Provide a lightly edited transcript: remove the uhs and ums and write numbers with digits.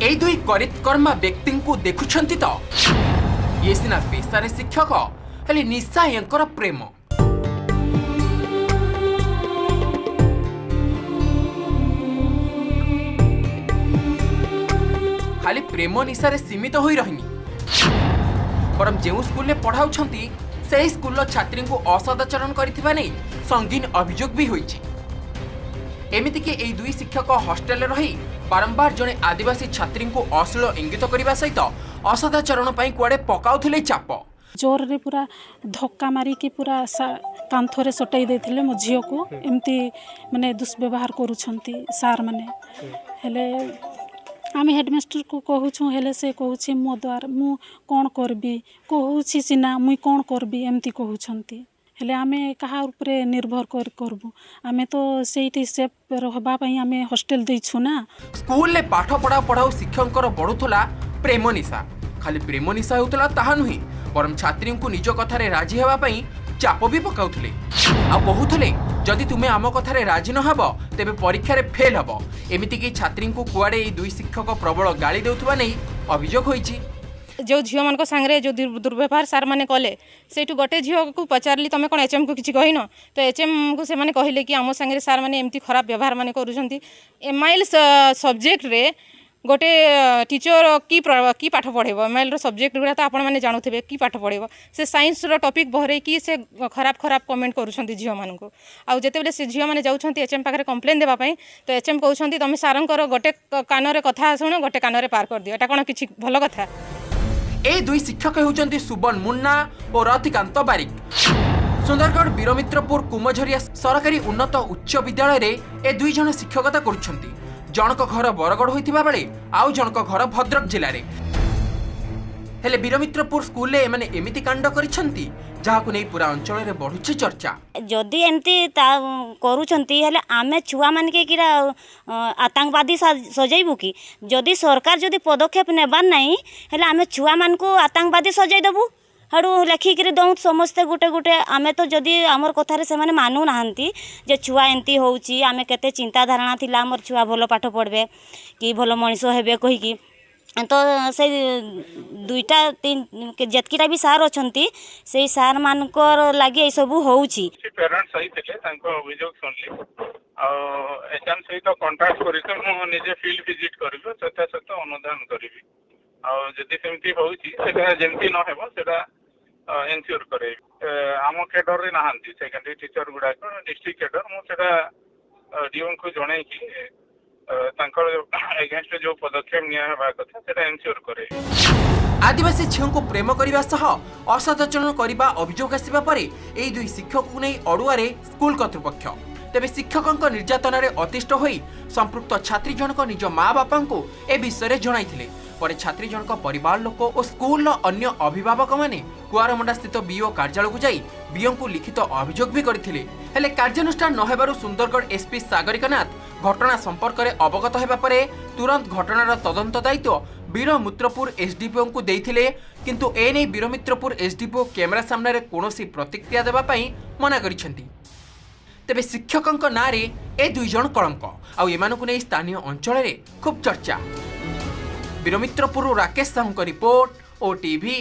ଏଇ ଦୁଇ କରିତ୍କର୍ମା ବ୍ୟକ୍ତିଙ୍କୁ ଦେଖୁଛନ୍ତି ତ? ଇଏ ସିନା ପେଶାରେ ଶିକ୍ଷକ, ହେଲେ ନିଶା ୟାଙ୍କର ପ୍ରେମ। ଖାଲି ପ୍ରେମ ନିଶାରେ ସୀମିତ ହୋଇ ରହିନି, ବରଂ ଯେଉଁ ସ୍କୁଲରେ ପଢ଼ାଉଛନ୍ତି ସେହି ସ୍କୁଲର ଛାତ୍ରୀଙ୍କୁ ଅସଦାଚରଣ କରିଥିବା ନେଇ ସଙ୍ଗୀନ ଅଭିଯୋଗ ବି ହୋଇଛି। ଏମିତିକି ଏଇ ଦୁଇ ଶିକ୍ଷକ ହଷ୍ଟେଲରେ ରହି ବାରମ୍ବାର ଜଣେ ଆଦିବାସୀ ଛାତ୍ରୀଙ୍କୁ ଅଶ୍ଳୀଳ ଇଙ୍ଗିତ କରିବା ସହିତ ଅସଦାଚରଣ ପାଇଁ କୁଆଡ଼େ ପକାଉଥିଲେ ଚାପ। ଜୋରରେ ପୁରା ଧକ୍କା ମାରିକି ପୁରା କାନ୍ଥରେ ସଟେଇ ଦେଇଥିଲେ ମୋ ଝିଅକୁ। ଏମିତି ମାନେ ଦୁଷ୍ବ୍ୟବହାର କରୁଛନ୍ତି ସାର୍ ମାନେ। ହେଲେ ଆମେ ହେଡ଼ମାଷ୍ଟରକୁ କହୁଛୁ, ହେଲେ ସେ କହୁଛି ମୋ ଦ୍ୱାରା ମୁଁ କ'ଣ କରିବି, କହୁଛି ସିନା ମୁଇଁ କ'ଣ କରିବି, ଏମିତି କହୁଛନ୍ତି। ହେଲେ ଆମେ କାହା ଉପରେ ନିର୍ଭର କରି କରିବୁ? ଆମେ ତ ସେଇଠି ସେଫ୍ ରହିବା ପାଇଁ ଆମେ ହଷ୍ଟେଲ ଦେଇଛୁ ନା। ସ୍କୁଲରେ ପାଠ ପଢ଼ାଉ ପଢ଼ାଉ ଶିକ୍ଷକଙ୍କର ବଢୁଥିଲା ପ୍ରେମ ନିଶା। ଖାଲି ପ୍ରେମ ନିଶା ହେଉଥିଲା ତାହା ନୁହେଁ, ବରଂ ଛାତ୍ରୀଙ୍କୁ ନିଜ କଥାରେ ରାଜି ହେବା ପାଇଁ ଚାପ ବି ପକାଉଥିଲେ। ଆଉ କହୁଥିଲେ, ଯଦି ତୁମେ ଆମ କଥାରେ ରାଜି ନ ହେବ ତେବେ ପରୀକ୍ଷାରେ ଫେଲ୍ ହେବ। ଏମିତିକି ଛାତ୍ରୀଙ୍କୁ କୁଆଡ଼େ ଏଇ ଦୁଇ ଶିକ୍ଷକ ପ୍ରବଳ ଗାଳି ଦେଉଥିବା ନେଇ ଅଭିଯୋଗ ହୋଇଛି। ଯେଉଁ ଝିଅମାନଙ୍କ ସାଙ୍ଗରେ ଯେଉଁ ଦୁର୍ବ୍ୟବହାର ସାର୍ମାନେ କଲେ, ସେଇଠୁ ଗୋଟେ ଝିଅକୁ ପଚାରିଲି, ତମେ କ'ଣ ଏଚ୍ଏମ୍କୁ କିଛି କହିନ? ତ ଏଚ୍ଏମ୍କୁ ସେମାନେ କହିଲେ କି ଆମ ସାଙ୍ଗରେ ସାର୍ମାନେ ଏମିତି ଖରାପ ବ୍ୟବହାର ମାନେ କରୁଛନ୍ତି। ଏମ୍ଆଇଏଲ୍ ସବଜେକ୍ଟରେ ଗୋଟେ ଟିଚର କି ପାଠ ପଢ଼େଇବ? ଏମ୍ଆଇଏଲ୍ର ସବଜେକ୍ଟ ଗୁଡ଼ା ତ ଆପଣମାନେ ଜାଣୁଥିବେ, କି ପାଠ ପଢ଼େଇବ ସେ? ସାଇନ୍ସର ଟପିକ୍ ବହରେଇକି ସେ ଖରାପ ଖରାପ କମେଣ୍ଟ କରୁଛନ୍ତି ଝିଅମାନଙ୍କୁ। ଆଉ ଯେତେବେଳେ ସେ ଝିଅମାନେ ଯାଉଛନ୍ତି ଏଚ୍ଏମ୍ ପାଖରେ କମ୍ପ୍ଲେନ୍ ଦେବା ପାଇଁ, ତ ଏଚ୍ଏମ୍ କହୁଛନ୍ତି, ତମେ ସାର୍ଙ୍କର ଗୋଟେ କାନରେ କଥା ଶୁଣ, ଗୋଟେ କାନରେ ପାର କରିଦିଅ। ଏଇଟା କ'ଣ କିଛି ଭଲ କଥା? এই ଦୁଇ ଶିକ୍ଷକ ହେଉଛନ୍ତି ସୁବନ ମୁନ୍ନା ଓ ରତିକାନ୍ତ ବାରିକ। ସୁନ୍ଦରଗଡ଼ ବୀରମିତ୍ରପୁର କୁମଝରିଆ ସରକାରୀ ଉନ୍ନତ ଉଚ୍ଚ ବିଦ୍ୟାଳୟରେ ଏ ଦୁଇ ଜଣ ଶିକ୍ଷକତା କରୁଛନ୍ତି। ଜଣକ ଘର ବରଗଡ଼ ହୋଇଥିବା ବେଳେ ଆଉ ଜଣକ ଘର ଭଦ୍ରକ ଜିଲ୍ଲାରେ। ହେଲେ ବୀରମିତ୍ରପୁର ସ୍କୁଲରେ ଏମାନେ ଏମିତି କାଣ୍ଡ କରିଛନ୍ତି, ଯାହାକୁ ନେଇ ପୁରା ଅଞ୍ଚଳରେ ବଢୁଛି ଚର୍ଚ୍ଚା। ଯଦି ଏମିତି ତା କରୁଛନ୍ତି, ହେଲେ ଆମେ ଛୁଆମାନକେ କିରା ଆତଙ୍କବାଦୀ ସଜେଇବୁ କି? ଯଦି ସରକାର ଯଦି ପଦକ୍ଷେପ ନେବାର ନାହିଁ, ହେଲେ ଆମେ ଛୁଆମାନଙ୍କୁ ଆତଙ୍କବାଦୀ ସଜେଇ ଦେବୁ। ହେଠୁ ଲେଖିକିରି ଦଉଁ ସମସ୍ତେ ଗୋଟେ ଗୋଟେ। ଆମେ ତ ଯଦି ଆମର କଥାରେ ସେମାନେ ମାନୁନାହାନ୍ତି ଯେ ଛୁଆ ଏମିତି ହେଉଛି, ଆମେ କେତେ ଚିନ୍ତାଧାରଣା ଥିଲା ଆମର ଛୁଆ ଭଲ ପାଠ ପଢ଼ବେ କି ଭଲ ମଣିଷ ହେବେ କହିକି, ତ ସେଇ ଦୁଇଟା ଯେତିକିଟା ବି ସାର୍ ଅଛନ୍ତି, ସେଇ ସାର୍ମାନଙ୍କର ଲାଗି ଏସବୁ ହେଉଛି। କିଛି ପ୍ୟାରେଣ୍ଟସ୍ ଆଇଥିଲେ, ତାଙ୍କ ଅଭିଯୋଗ ଶୁଣିଲି ଆଉ ଏଚ୍ ଏମ୍ ସହିତ କଣ୍ଟାକ୍ଟ କରିକି ମୁଁ ନିଜେ ଫିଲ୍ଡ ଭିଜିଟ୍ କରିବି, ସତ୍ୟାସତ୍ୟ ଅନୁଧ୍ୟାନ କରିବି। ଆଉ ଯଦି ସେମିତି ହେଉଛି, ସେଟା ଯେମିତି ନ ହେବ ସେଟା ଏନସିଓର କରେଇବି। ଆମ କ୍ୟାଡରରେ ନାହାନ୍ତି ସେକେଣ୍ଡାରୀ ଟିଚର ଗୁଡ଼ାକ, ଡିଷ୍ଟ୍ରିକ୍ଟ କ୍ୟାଡର। ମୁଁ ସେଟା ଡିଓଙ୍କୁ ଜଣେଇକି ତାଙ୍କର ଏଗେନଷ୍ଟରେ ଯେଉଁ ପଦକ୍ଷେପ ନିଆ ହେବା କଥା, ସେଟା ଏନସିଓର କରେଇବି। ଆଦିବାସୀ ଝିଅଙ୍କୁ ପ୍ରେମ କରିବା ସହ ଅସଦାଚରଣ କରିବା ଅଭିଯୋଗ ଆସିବା ପରେ ଏହି ଦୁଇ ଶିକ୍ଷକଙ୍କୁ ନେଇ ଅଡୁଆରେ ସ୍କୁଲ କର୍ତ୍ତୃପକ୍ଷ। ତେବେ ଶିକ୍ଷକଙ୍କ ନିର୍ଯାତନାରେ ଅତିଷ୍ଠ ହୋଇ ସମ୍ପୃକ୍ତ ଛାତ୍ରୀ ଜଣକ ନିଜ ମା ବାପାଙ୍କୁ ଏ ବିଷୟରେ ଜଣାଇଥିଲେ। ପରେ ଛାତ୍ରୀ ଜଣକ ପରିବାର ଲୋକ ଓ ସ୍କୁଲର ଅନ୍ୟ ଅଭିଭାବକମାନେ କୁଆରମୁଣ୍ଡା ସ୍ଥିତ ବିଓ କାର୍ଯ୍ୟାଳୟକୁ ଯାଇ ବିଓଙ୍କୁ ଲିଖିତ ଅଭିଯୋଗ ବି କରିଥିଲେ। ହେଲେ କାର୍ଯ୍ୟାନୁଷ୍ଠାନ ନ ହେବାରୁ ସୁନ୍ଦରଗଡ଼ ଏସ୍ପି ସାଗରିକା ନାଥ ଘଟଣା ସମ୍ପର୍କରେ ଅବଗତ ହେବା ପରେ ତୁରନ୍ତ ଘଟଣାର ତଦନ୍ତ ଦାୟିତ୍ୱ ବୀରମିତ୍ରପୁର ଏସ୍ଡିପିଓଙ୍କୁ ଦେଇଥିଲେ। କିନ୍ତୁ ଏନେଇ ବୀରମିତ୍ରପୁର ଏସ୍ଡିପିଓ କ୍ୟାମେରା ସାମ୍ନାରେ କୌଣସି ପ୍ରତିକ୍ରିୟା ଦେବା ପାଇଁ ମନା କରିଛନ୍ତି। ତେବେ ଶିକ୍ଷକଙ୍କ ନାଁରେ ଏ ଦୁଇ ଜଣ କଳଙ୍କ, ଆଉ ଏମାନଙ୍କୁ ନେଇ ସ୍ଥାନୀୟ ଅଞ୍ଚଳରେ ଖୁବ୍ ଚର୍ଚ୍ଚା। ବୀରମିତ୍ରପୁରରୁ ରାକେଶ ସାହୁଙ୍କ ରିପୋର୍ଟ, ଓ ଟିଭି।